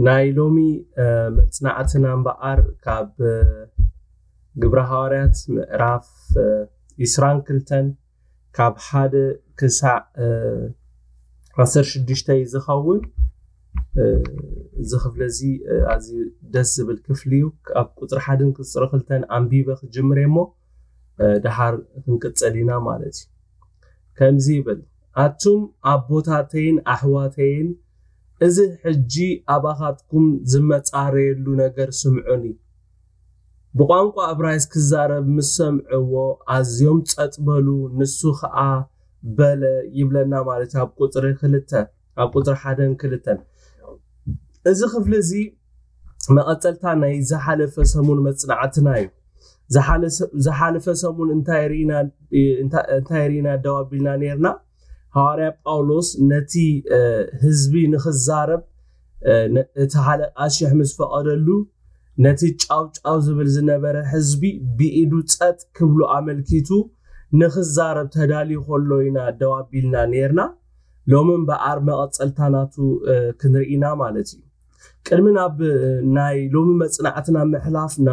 ናይ ሎሚ መፅናዕትና እምበኣር ካብ ግብረ ሃዋርያት ምዕራፍ ዒስራን ክልተን ካብ ሓደ ክሳዕ ዓሰርተ ሽዱሽተ እዩ ዝኸውን። እዚ ክፍሊ እዚ ኣዝዩ ደስ ዝብል ክፍሊ እዩ። ኣብ ቁፅሪ ሓደን ቁፅሪ ክልተን ኣንቢበ ክጅምር እየ እሞ ደሓር ክንቅፅል ኢና ማለት እዩ። ከምዚ ይብል፣ ኣቱም ኣቦታተይን ኣሕዋተይን፣ እዚ ሕጂ ኣባኻትኩም ዝመጻረየሉ ነገር ስምዑኒ። ብቋንቋ እብራይስ ክዛረብ ምስ ሰምዕዎ ኣዝዮም ጸጥ በሉ፣ ንሱ ኸኣ በለ ይብለና ማለት እዩ። ኣብ ቁጽሪ ክልተ ኣብ ቁጽሪ ሓደን ክልተን እዚ ክፍሊ እዚ መቐጸልታ ናይ ዝሓለፈ ሰሙን መጽናዕትና እዩ። ዝሓለፈ ሰሙን እንታይ ርኢና ደው ኣቢልና ነርና? ሃዋርያ ጳውሎስ ነቲ ህዝቢ ንኽዛረብ እቲ ሓለቃ ሽሕ ምስ ፈቐደሉ፣ ነቲ ጫው ጫው ዝብል ዝነበረ ህዝቢ ብኢዱ ጸጥ ክብሉ ኣመልኪቱ ንኽዛረብ ተዳልዩ ከሎ ኢና ደው ኣቢልና ነርና። ሎሚ እምበኣር መቐጸልታ ናቱ ክንርኢና ማለት እዩ። ቅድሚ ናብ ናይ ሎሚ መጽናዕትና ምሕላፍና፣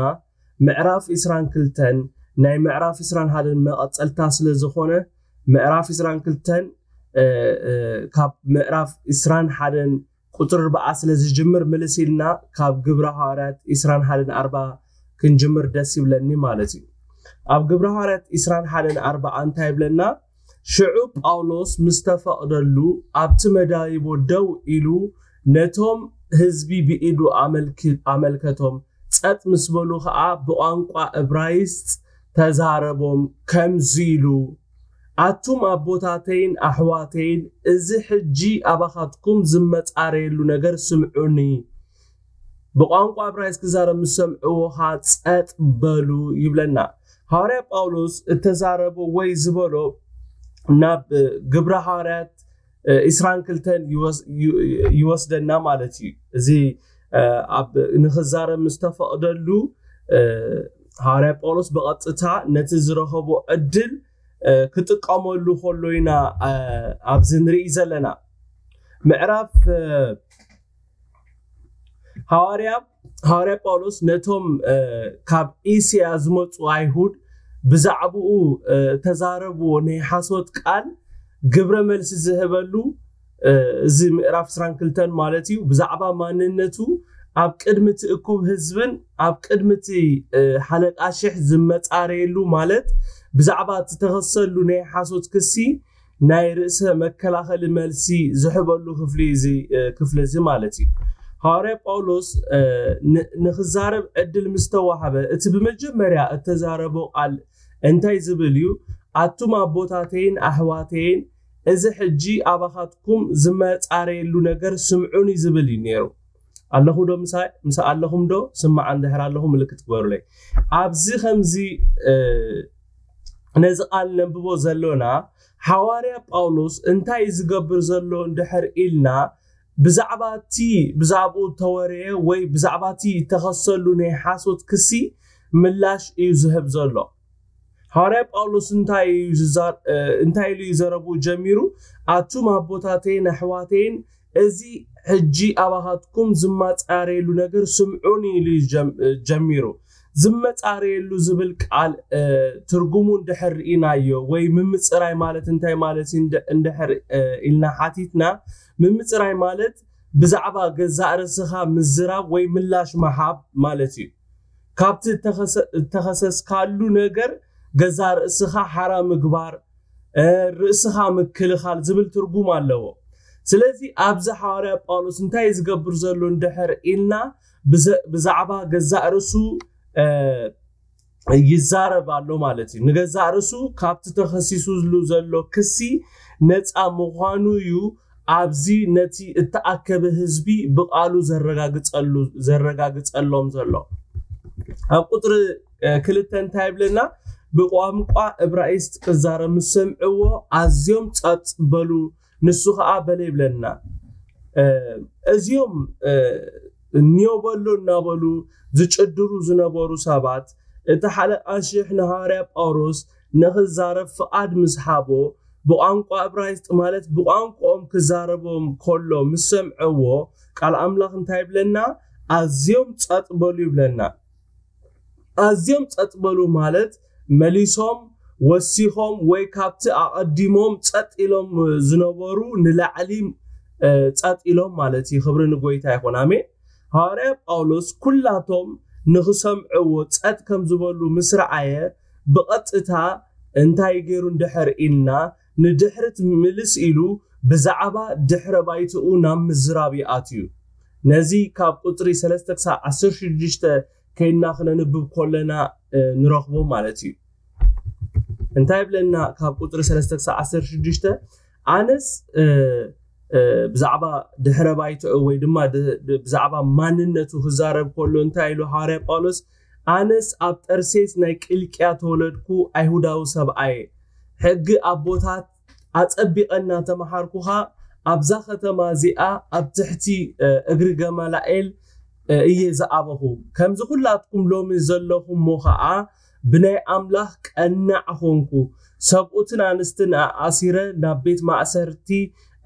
ምዕራፍ ዒስራን ክልተን ናይ ምዕራፍ ዒስራን ሓደን መቐጸልታ ስለ ዝኾነ፣ ምዕራፍ ዒስራን ክልተን ካብ ምዕራፍ ዒስራን ሓደን ቁጽሪ ኣርባዓ ስለ ዝጅምር፣ ምልስ ኢልና ካብ ግብረ ሃዋርያት ዒስራን ሓደን ኣርባዓ ክንጅምር ደስ ይብለኒ ማለት እዩ። ኣብ ግብረ ሃዋርያት ዒስራን ሓደን ኣርባዓ እንታይ ይብለና? ሽዑ ጳውሎስ ምስ ተፈቕደሉ ኣብቲ መዳይቦ ደው ኢሉ ነቶም ህዝቢ ብኢዱ ኣመልከቶም። ጸጥ ምስ በሉ ኸኣ ብቋንቋ እብራይስጥ ተዛረቦም ከምዚ ኢሉ፣ ኣቱም ኣቦታተይን ኣሕዋተይን፣ እዚ ሕጂ ኣባኻትኩም ዝመጻረየሉ ነገር ስምዑኒ። ብቋንቋ እብራይስጥ ክዛረብ ምስ ሰምዕዎ ኸኣ ጸጥ በሉ ይብለና። ሃዋርያ ጳውሎስ እተዛረቦ ወይ ዝበሎ ናብ ግብረ ሃዋርያት ዒስራን ክልተን ይወስደና ማለት እዩ። እዚ ኣብ ንኽዛረብ ምስ ተፈቕደሉ ሃዋርያ ጳውሎስ ብቐጥታ ነቲ ዝረኸቦ ዕድል ክጥቀመሉ ከሎ ኢና ኣብዚ ንርኢ ዘለና። ምዕራፍ ሃዋርያ ሃዋርያ ጳውሎስ ነቶም ካብ እስያ ዝመፁ ኣይሁድ ብዛዕባኡ ተዛረብዎ ናይ ሓሶት ቃል ግብረ መልሲ ዝህበሉ፣ እዚ ምዕራፍ ዒስራን ክልተን ማለት እዩ። ብዛዕባ ማንነቱ ኣብ ቅድሚ እቲ እኩብ ህዝብን ኣብ ቅድሚ እቲ ሓለቃ ሽሕ ዝመጻረየሉ ማለት ብዛዕባ እቲ ተኸሰሉ ናይ ሓሶት ክሲ ናይ ርእሰ መከላኸሊ መልሲ ዝሕበሉ ክፍሊ እዚ ክፍሊ እዚ ማለት እዩ። ሃዋርያ ጳውሎስ ንኽዛረብ ዕድል ምስ ተዋህበ እቲ ብመጀመርያ እተዛረቦ ቃል እንታይ ዝብል እዩ? ኣቱም ኣቦታተይን ኣሕዋተይን፣ እዚ ሕጂ ኣባኻትኩም ዝመጻረየሉ ነገር ስምዑኒ ዝብል እዩ ነይሩ። ኣለኹ ዶ ምሳይ? ምስ ኣለኹም ዶ? ስማዕ እንድሕር ኣለኹ ምልክት ግበሩለይ። ኣብዚ ከምዚ ነዚ ቃል ነንብቦ ዘሎና፣ ሃዋርያ ጳውሎስ እንታይ ዝገብር ዘሎ እንድሕር ኢልና፣ ብዛዕባ እቲ ብዛዕባኡ እተወረየ ወይ ብዛዕባ እቲ እተኸሰሉ ናይ ሓሶት ክሲ ምላሽ እዩ ዝህብ ዘሎ። ሃዋርያ ጳውሎስ እንታይ ኢሉ እዩ ዘረብኡ ጀሚሩ? ኣቱም ኣቦታተይን ኣሕዋተይን፣ እዚ ሕጂ ኣባኻትኩም ዝመጻረየሉ ነገር ስምዑኒ ኢሉ እዩ ጀሚሩ። ዝመጻረየሉ ዝብል ቃል ትርጉሙ እንድሕር ርኢናዮ ወይ ምምጽራይ ማለት እንታይ ማለት እዩ እንድሕር ኢልና ሓቲትና፣ ምምጽራይ ማለት ብዛዕባ ገዛእ ርእስኻ ምዝራብ ወይ ምላሽ ምሃብ ማለት እዩ። ካብቲ እተኸሰስካሉ ነገር ገዛእ ርእስኻ ሓራ ምግባር፣ ርእስኻ ምክልኻል ዝብል ትርጉም ኣለዎ። ስለዚ ኣብዚ ሃዋርያ ጳውሎስ እንታይ ዝገብር ዘሎ እንድሕር ኢልና፣ ብዛዕባ ገዛእ ርእሱ ይዛረብ ኣሎ ማለት እዩ። ንገዛእ ርእሱ ካብቲ ተኸሲሱሉ ዘሎ ክሲ ነፃ ምዃኑ እዩ ኣብዚ ነቲ እተኣከበ ህዝቢ ብቓሉ ዘረጋግጸሎም ዘሎ። ኣብ ቁፅሪ ክልተ እንታይ ይብለና? ብቋንቋ እብራይስጥ ክዛረብ ምስ ሰምዕዎ ኣዝዮም ጸጽ በሉ፣ ንሱ ኸኣ በለ ይብለና። እዚኦም እኒዮ በሎ እናበሉ ዝጭድሩ ዝነበሩ ሰባት፣ እቲ ሓለቃ ሽሕ ንሃዋርያ ጳውሎስ ንኽዛረብ ፍቓድ ምስ ሃቦ፣ ብቋንቋ እብራይስጥ ማለት ብቋንቋኦም ክዛረቦም ከሎ ምስ ሰምዐዎ፣ ቃል ኣምላኽ እንታይ ይብለና? ኣዝዮም ጸጥ በሉ ይብለና። ኣዝዮም ጸጥ በሉ ማለት መሊሶም ወሲኾም ወይ ካብቲ ኣቐዲሞም ጸጥ ኢሎም ዝነበሩ ንላዕሊ ጸጥ ኢሎም ማለት እዩ። ክብሪ ንጎይታ ይኹን። ኣሜን። ሃዋርያ ጳውሎስ ኩላቶም ንኽሰምዕዎ ጸጥ ከም ዝበሉ ምስ ረኣየ፣ ብቐጥታ እንታይ ገይሩ እንድሕር ኢልና፣ ንድሕርት ምልስ ኢሉ ብዛዕባ ድሕረ ባይትኡ ናብ ምዝራብ ይኣትዩ። ነዚ ካብ ቁጽሪ ሰለስተ ክሳብ ዓሰርተ ሽዱሽተ ከይድና ክነንብብ ከለና ንረኽቦ ማለት እዩ። እንታይ ይብለና? ካብ ቁጽሪ ሰለስተ ክሳብ ዓሰርተ ሽዱሽተ ኣነስ ብዛዕባ ድሕረ ባይትኡ ወይ ድማ ብዛዕባ ማንነቱ ክዛረብ ከሎ እንታይ ኢሉ ሃዋርያ ጳውሎስ? ኣነስ ኣብ ጠርሴስ ናይ ቂልቅያ ተወለድኩ ኣይሁዳዊ ሰብኣየ፣ ሕጊ ኣቦታት ኣጸቢቐ እናተመሃርኩኻ ኣብዛ ከተማ እዚኣ ኣብ ትሕቲ እግሪ ገማላኤል እየ ዝኣበኹ። ከምዚ ኩላትኩም ሎሚ ዘለኹሞ ኸኣ ብናይ ኣምላኽ ቀናዕ ኾንኩ። ሰብኡትን ኣንስትን ኣሲረ ናብ ቤት ማእሰርቲ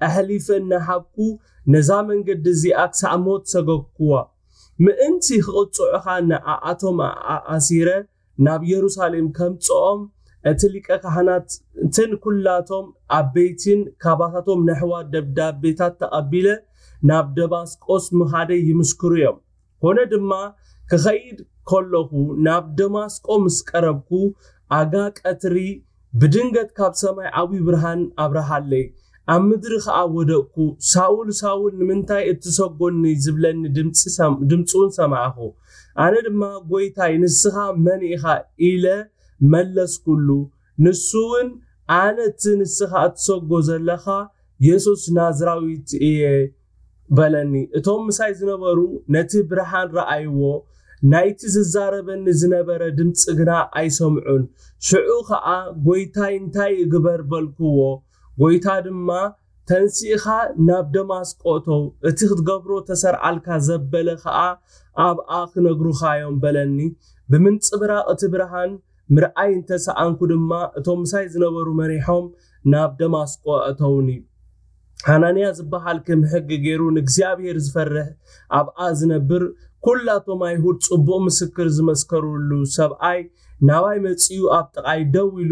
ኣሕሊፈ እናሃብኩ ነዛ መንገዲ እዚኣ ክሳዕ ሞት ሰገግኩዋ። ምእንቲ ክቕጽዑኻ ንኣኣቶም ኣሲረ ናብ የሩሳሌም ከምጽኦም እቲ ሊቀ ካህናትን ኩላቶም ኣበይትን ካባታቶም ነሕዋት ደብዳቤታት ተቐቢለ ናብ ደማስቆስ ምኻደይ ይምስክሩ እዮም። ኮነ ድማ ክኸይድ ከለኹ ናብ ደማስቆ ምስ ቀረብኩ ኣጋ ቀትሪ ብድንገት ካብ ሰማይ ዓብዪ ብርሃን ኣብርሃለይ። ኣብ ምድሪ ኸኣ ወደቕኩ። ሳውል ሳውል ንምንታይ እትሰጎኒ ዝብለኒ ድምፂ እውን ሰማዕኹ። ኣነ ድማ ጎይታይ ንስኻ መን ኢኻ ኢለ መለስኩሉ። ንሱ እውን ኣነ እቲ ንስኻ እትሰጎ ዘለኻ የሱስ ናዝራዊት እየ በለኒ። እቶም ምሳይ ዝነበሩ ነቲ ብርሃን ረኣይዎ፣ ናይቲ ዝዛረበኒ ዝነበረ ድምፂ ግና ኣይሰምዑን። ሽዑ ኸኣ ጎይታይ እንታይ እግበር በልክዎ። ጎይታ ድማ ተንሲእኻ ናብ ደማስቆ እተው፣ እቲ ክትገብሮ ተሰርዓልካ ዘበለ ኸኣ ኣብኣ ክነግሩኻ እዮም በለኒ። ብምንጽብራቕ እቲ ብርሃን ምርኣይ እንተሰኣንኩ ድማ እቶም ምሳይ ዝነበሩ መሪሖም ናብ ደማስቆ ኣእተውኒ። ሃናንያ ዝበሃል ከም ሕጊ ገይሩ ንእግዚኣብሔር ዝፈርህ ኣብኣ ዝነብር ኩላቶም ኣይሁድ ጽቡቕ ምስክር ዝመስከሩሉ ሰብኣይ ናባይ መጺኡ ኣብ ጥቓይ ደው ኢሉ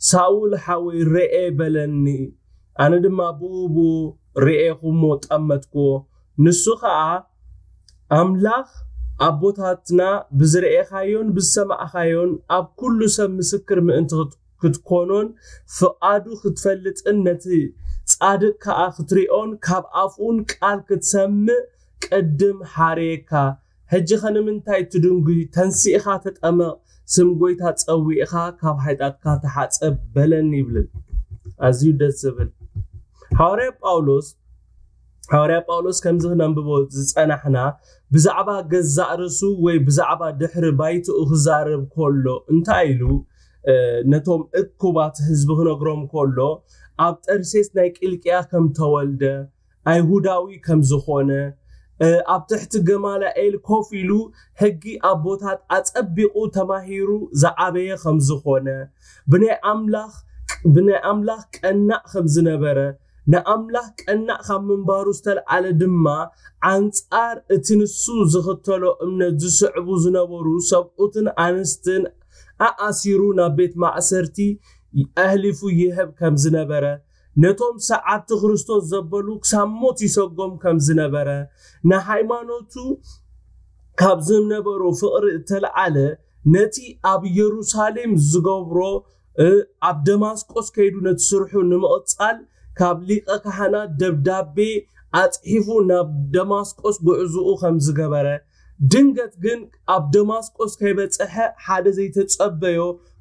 ሳውል ሓወይ ርኤ በለኒ። ኣነ ድማ ብኡ ብኡ ርኤኹ እሞ ጠመትክዎ። ንሱ ኸኣ ኣምላኽ ኣቦታትና ብዝረኤኻዮን ብዝሰማዕኻዮን ኣብ ኩሉ ሰብ ምስክር ምእንቲ ክትኮኖን ፍቓዱ ክትፈልጥን ነቲ ጻድቕ ከኣ ክትሪኦን ካብ ኣፍኡን ቃል ክትሰምዕ ቅድም ሓረየካ። ሕጂ ኸ ንምንታይ ትድንጉይ? ተንሲእኻ ተጠመቕ፣ ስም ጎይታ ጸዊእኻ ካብ ሓጢኣትካ ተሓጸብ በለኒ ይብል። ኣዝዩ ደስ ዝብል። ሃዋርያ ጳውሎስ ሃዋርያ ጳውሎስ ከምዚ ክነንብቦ ዝጸናሕና ብዛዕባ ገዛእ ርእሱ ወይ ብዛዕባ ድሕሪ ባይትኡ ክዛረብ ከሎ እንታይ ኢሉ ነቶም እኩባት ህዝቢ ክነግሮም ከሎ ኣብ ጠርሴስ ናይ ቂልቅያ ከም ተወልደ ኣይሁዳዊ ከም ዝኾነ ኣብ ትሕቲ ገማላኤል ኮፍ ኢሉ ሕጊ ኣቦታት ኣጸቢቑ ተማሂሩ ዝዓበየ ከም ዝኾነ ብናይ ኣምላኽ ብናይ ኣምላኽ ቀናእ ከም ዝነበረ ንኣምላኽ ቀናእ ካብ ምንባሩ ዝተልዓለ ድማ ኣንጻር እቲ ንሱ ዝኽተሎ እምነት ዝስዕቡ ዝነበሩ ሰብኡትን ኣንስትን ኣኣሲሩ ናብ ቤት ማእሰርቲ ኣህሊፉ ይህብ ከም ዝነበረ ነቶም ሰዓብቲ ክርስቶስ ዘበሉ ክሳብ ሞት ይሰጎም ከም ዝነበረ ንሃይማኖቱ ካብ ዝነበሮ ፍቕሪ እተልዓለ ነቲ ኣብ ኢየሩሳሌም ዝገብሮ ኣብ ደማስቆስ ከይዱ ነቲ ስርሑ ንምቕጻል ካብ ሊቀ ካህናት ደብዳቤ ኣጽሒፉ ናብ ደማስቆስ ጉዕዝኡ ከም ዝገበረ ድንገት ግን ኣብ ደማስቆስ ከይበጽሐ ሓደ ዘይተጸበዮ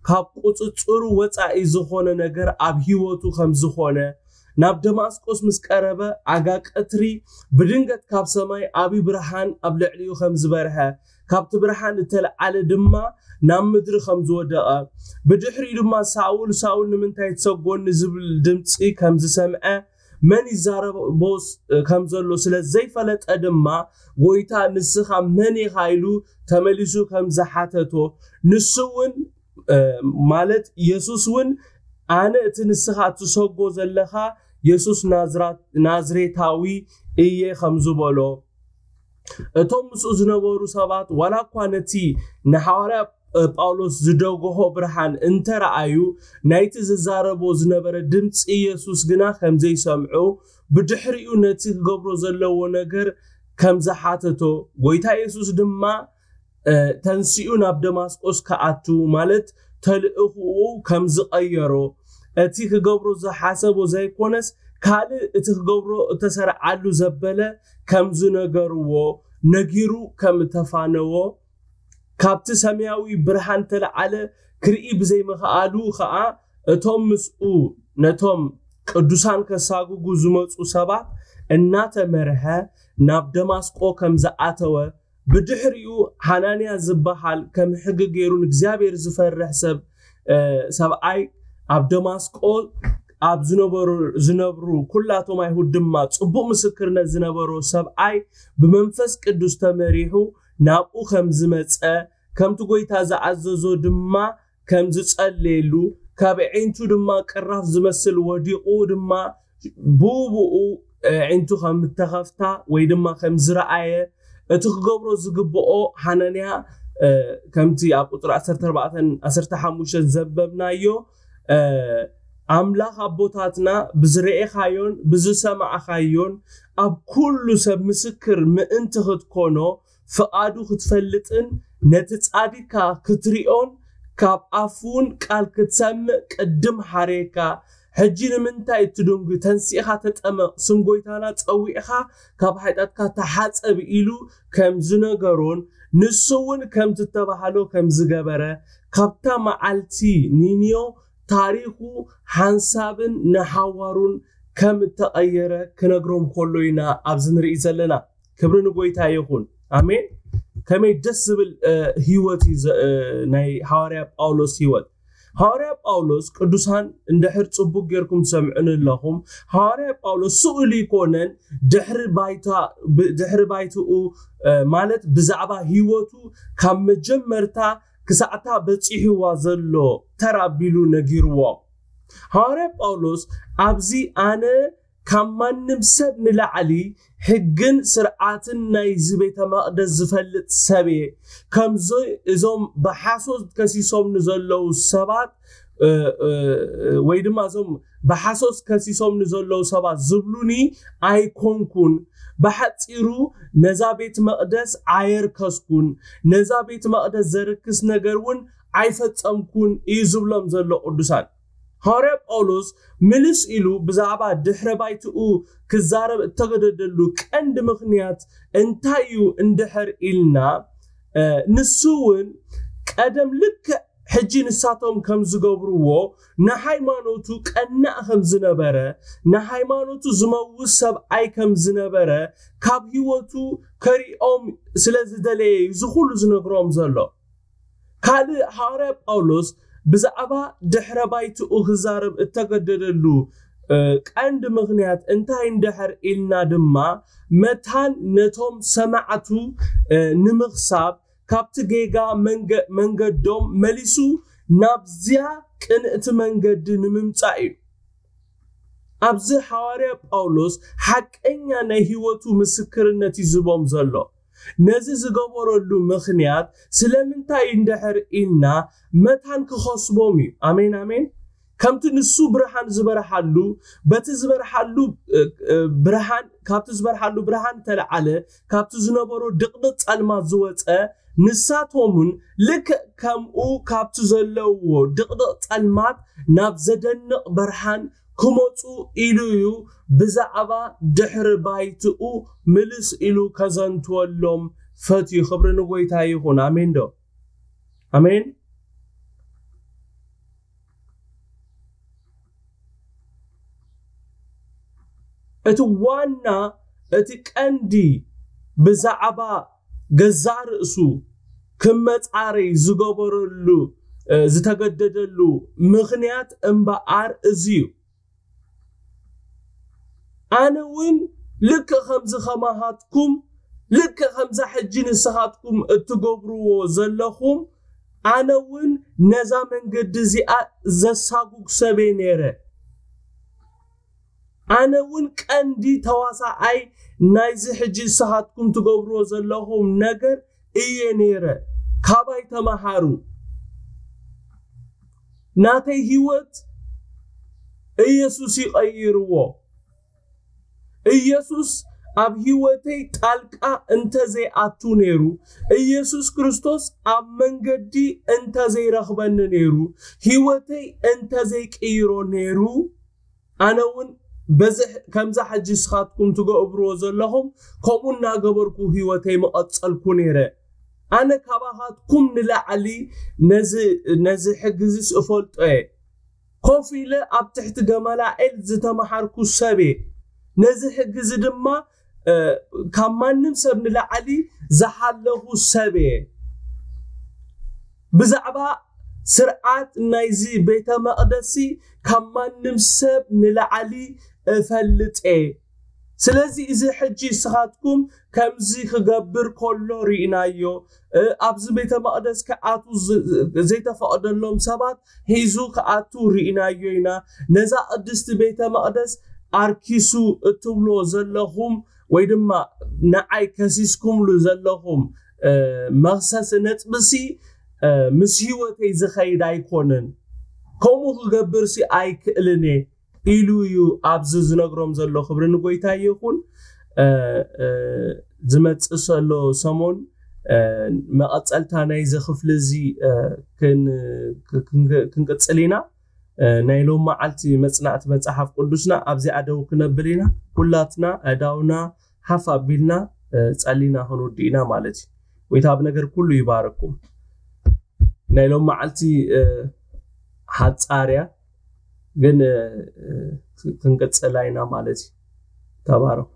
ካብ ቁጽጽሩ ወጻኢ ዝኾነ ነገር ኣብ ህይወቱ ከም ዝኾነ ናብ ደማስቆስ ምስ ቀረበ ኣጋ ቀትሪ ብድንገት ካብ ሰማይ ዓቢ ብርሃን ኣብ ልዕሊኡ ከም ዝበርሀ ካብቲ ብርሃን እተልዓለ ድማ ናብ ምድሪ ከም ዝወደቐ ብድሕሪኡ ድማ ሳውል ሳውል ንምንታይ ትሰጎኒ ዝብል ድምፂ ከም ዝሰምዐ መን ይዛረቦ ከም ዘሎ ስለ ዘይፈለጠ ድማ ጎይታ ንስኻ መን ኢኻ ኢሉ ተመሊሱ ከም ዝሓተቶ ንሱ እውን ማለት የሱስ እውን ኣነ እቲ ንስኻ እትሰጎ ዘለኻ የሱስ ናዝራ- ናዝሬታዊ እየ ከም ዝበሎ፣ እቶም ምስኡ ዝነበሩ ሰባት ዋላ እኳ ነቲ ንሓዋርያ ጳውሎስ ዝደገሆ ብርሃን እንተረኣዩ፣ ናይቲ ዝዛረቦ ዝነበረ ድምፂ የሱስ ግና ከም ዘይሰምዑ፣ ብድሕሪኡ ነቲ ክገብሮ ዘለዎ ነገር ከም ዝሓተቶ፣ ጎይታ የሱስ ድማ ተንሲኡ ናብ ደማስቆስ ክኣቱ፣ ማለት ተልእኽኡ ከም ዝቐየሮ፣ እቲ ክገብሮ ዝሓሰቦ ዘይኮነስ ካልእ እቲ ክገብሮ እተሰርዓሉ ዘበለ ከም ዝነገርዎ፣ ነጊሩ ከም እተፋነዎ፣ ካብቲ ሰማያዊ ብርሃን ተለዓለ ክርኢ ብዘይምኽኣሉ ኸኣ፣ እቶም ምስኡ ነቶም ቅዱሳን ከሳግጉ ዝመጹ ሰባት እናተመርሐ ናብ ደማስቆ ከም ዝኣተወ፣ ብድሕሪኡ ሃናንያ ዝበሃል ከም ሕጊ ገይሩ ንእግዚኣብሔር ዝፈርሕ ሰብ ሰብኣይ ኣብ ደማስቆ ኣብ ዝነበሩ ዝነብሩ ኩላቶም ኣይሁድ ድማ ጽቡቕ ምስክርነት ዝነበሮ ሰብኣይ ብመንፈስ ቅዱስ ተመሪሑ ናብኡ ከም ዝመጸ፣ ከምቲ ጎይታ ዝኣዘዞ ድማ ከም ዝጸለየሉ፣ ካብ ዒንቱ ድማ ቅራፍ ዝመስል ወዲቑ ድማ ብብኡ ዒንቱ ከም እተኸፍታ ወይ ድማ ከም ዝረኣየ፣ እቲ ክገብሮ ዝግብኦ ሃናንያ ከምቲ ኣብ ቁፅሪ ዓሰርተ ኣርባዕተን ዓሰርተ ሓሙሽተን ዘንበብናዮ፣ ኣምላኽ ኣቦታትና ብዝረኤኻዮን ብዝሰማዕኻዮን ኣብ ኩሉ ሰብ ምስክር ምእንቲ ክትኮኖ፣ ፍቓዱ ክትፈልጥን ነቲ ጻድካ ክትሪኦን ካብ ኣፉውን ቃል ክትሰምዕ ቅድም ሓረየካ። ሕጂ ንምንታይ እትድንጉ? ተንሲእኻ ተጠመቕ፣ ስም ጎይታና ጸዊዕኻ ካብ ሓጢኣትካ ተሓጸብ ኢሉ ከም ዝነገሮን ንሱ እውን ከም ዝተባህሎ ከም ዝገበረ፣ ካብታ መዓልቲ ኒንዮ ታሪኹ ሓንሳብን ንሓዋሩን ከም እተቐየረ ክነግሮም ከሎ ኢና ኣብዚ ንርኢ ዘለና። ክብሪ ንጎይታ ይኹን። ኣሜን። ከመይ ደስ ዝብል ህይወት እዩ ናይ ሃዋርያ ጳውሎስ ህይወት። ሃዋርያ ጳውሎስ ቅዱሳን እንድሕር ጽቡቅ ጌርኩም ትሰምዑን ኣለኹም፣ ሃዋርያ ጳውሎስ ስኡል ይኮነን ድሕሪ ባይታ ድሕሪ ባይትኡ ማለት ብዛዕባ ህይወቱ ካብ መጀመርታ ክሳዕታ በጺሕዋ ዘሎ ተራ ኣቢሉ ነጊርዎ። ሃዋርያ ጳውሎስ ኣብዚ ኣነ ካብ ማንም ሰብ ንላዕሊ ሕግን ስርዓትን ናይዚ ቤተ መቕደስ ዝፈልጥ ሰብ እየ። ከምዚ እዞም ብሓሶት ከሲሶም ንዘለዉ ሰባት ወይ ድማ እዞም ብሓሶት ከሲሶም ንዘለዉ ሰባት ዝብሉኒ ኣይኮንኩን። ብሓፂሩ ነዛ ቤት መቕደስ ኣየርከስኩን፣ ነዛ ቤት መቕደስ ዘርክስ ነገር እውን ኣይፈፀምኩን እዩ ዝብሎም ዘሎ ቅዱሳን። ሃዋርያ ጳውሎስ ምልስ ኢሉ ብዛዕባ ድሕረ ባይትኡ ክዛረብ እተገደደሉ ቀንዲ ምኽንያት እንታይ እዩ እንድሕር ኢልና፣ ንሱ እውን ቀደም ልክዕ ሕጂ ንሳቶም ከም ዝገብርዎ ንሃይማኖቱ ቀናእ ከም ዝነበረ፣ ንሃይማኖቱ ዝመውት ሰብኣይ ከም ዝነበረ ካብ ህይወቱ ከሪኦም ስለ ዝደለየ እዩ እዚ ኩሉ ዝነግሮም ዘሎ። ካልእ ሃዋርያ ጳውሎስ ብዛዕባ ድሕረ ባይትኡ ክዛረብ እተገደደሉ ቀንዲ ምኽንያት እንታይ እንድሕር ኢልና ድማ መታን ነቶም ሰማዕቱ ንምኽሳብ ካብቲ ጌጋ መንገዶም መሊሱ ናብዚያ ቅንእቲ መንገዲ ንምምጻእ እዩ። ኣብዚ ሃዋርያ ጳውሎስ ሓቀኛ ናይ ህይወቱ ምስክርነት እዩ ዝቦም ዘሎ። ነዚ ዝገበረሉ ምኽንያት ስለምንታይ እንድሕር ኢልና መታን ክኸስቦም እዩ። ኣሜን ኣሜን። ከምቲ ንሱ ብርሃን ዝበርሃሉ በቲ ዝበርሃሉ ብርሃን ካብቲ ዝበርሃሉ ብርሃን ተለዓለ ካብቲ ዝነበሮ ድቕድቕ ጸልማት ዝወፀ ንሳቶምን ልክዕ ከምኡ ካብቲ ዘለውዎ ድቕድቕ ጸልማት ናብ ዘደንቕ ብርሃን ክመጹ ኢሉ እዩ ብዛዕባ ድሕሪ ባይትኡ ምልስ ኢሉ ከዘንትወሎም ፈትዩ። ክብሪ ንጎይታ ይኹን። ኣሜን ዶ? ኣሜን። እቲ ዋና እቲ ቀንዲ ብዛዕባ ገዛእ ርእሱ ክመጻረይ ዝገበረሉ ዝተገደደሉ ምኽንያት እምበኣር እዚ እዩ። ኣነ እውን ልክዕ ከምዚ ከማኻትኩም ልክዕ ከምዛ ሕጂ ንስኻትኩም እትገብርዎ ዘለኹም ኣነ እውን ነዛ መንገዲ እዚኣ ዘሳጉግ ሰብ እየ ነይረ። ኣነ እውን ቀንዲ ተዋሳኣይ ናይዚ ሕጂ ንስኻትኩም ትገብርዎ ዘለኹም ነገር እየ ነይረ። ካባይ ተማሃሩ። ናተይ ህይወት ኢየሱስ ይቐይርዎ። ኢየሱስ ኣብ ህይወተይ ጣልቃ እንተዘይኣቱ ነይሩ፣ ኢየሱስ ክርስቶስ ኣብ መንገዲ እንተዘይረኽበኒ ነይሩ፣ ህይወተይ እንተዘይቅይሮ ነይሩ፣ ኣነ እውን በዚ ከምዛ ሕጂ ንስኻትኩም ትገብርዎ ዘለኹም ከምኡ እናገበርኩ ህይወተይ ምቐጸልኩ ነይረ። ኣነ ካባኻትኩም ንላዕሊ ነዚ ነዚ ሕጊ እዚስ እፈልጦ እየ። ኮፍ ኢለ ኣብ ትሕቲ ገማላኤል ዝተመሃርኩ ሰብ እየ። ነዚ ሕጊ እዚ ድማ እ፣ ካብ ማንም ሰብ ንላዕሊ ዝሓለኹ ሰብ እየ። ብዛዕባ ስርዓት ናይዚ ቤተ መቕደሲ ካብ ማንም ሰብ ንላዕሊ እፈልጥ እየ። ስለዚ እዚ ሕጂ ንስኻትኩም ከምዚ ክገብር ከሎ ርኢናዮ። እ፣ ኣብዚ ቤተ መቕደስ ክኣቱ ዝ-፣ ዘይተፈቕደሎም ሰባት ሒዙ ክኣቱ ርኢናዮ ኢና። ነዛ ቅድስቲ ቤተ መቕደስ ኣርኪሱ እትብሎ ዘለኹም ወይ ድማ ንዓይ ከሲስኩምሉ ዘለኹም፣ እ፣ መኽሰሲ ነጥብሲ፣ እ፣ ምስ ህይወተይ ዝኸይድ ኣይኮነን። ከምኡ ክገብርሲ ኣይክእልን እየ ኢሉ እዩ ኣብዚ ዝነግሮም ዘሎ። ክብሪ ንጎይታ ይኹን። እ፣ እ፣ ዝመጽእ ዘሎ ሰሞን፣ እ፣ መቐጸልታ ናይዚ ክፍሊ እዚ፣ እ፣ ክን-፣ ክን-፣ ክንቅጽል ኢና። እ፣ ናይ ሎም መዓልቲ መጽናዕቲ መጽሓፍ ቅዱስና ኣብዚኣ ደው ክነብል ኢና። ኩላትና ኣእዳውና ሓፍ ኣቢልና፣ እ፣ ጸሊና ክንውድእ ኢና ማለት እዩ። ጎይታ ኣብ ነገር ኩሉ ይባርኩም። ናይ ሎም መዓልቲ፣ እ፣ ሓጻር እያ፣ ግን፣ እ፣ እ፣ ክንቅጽላ ኢና ማለት እዩ። ተባረኹ።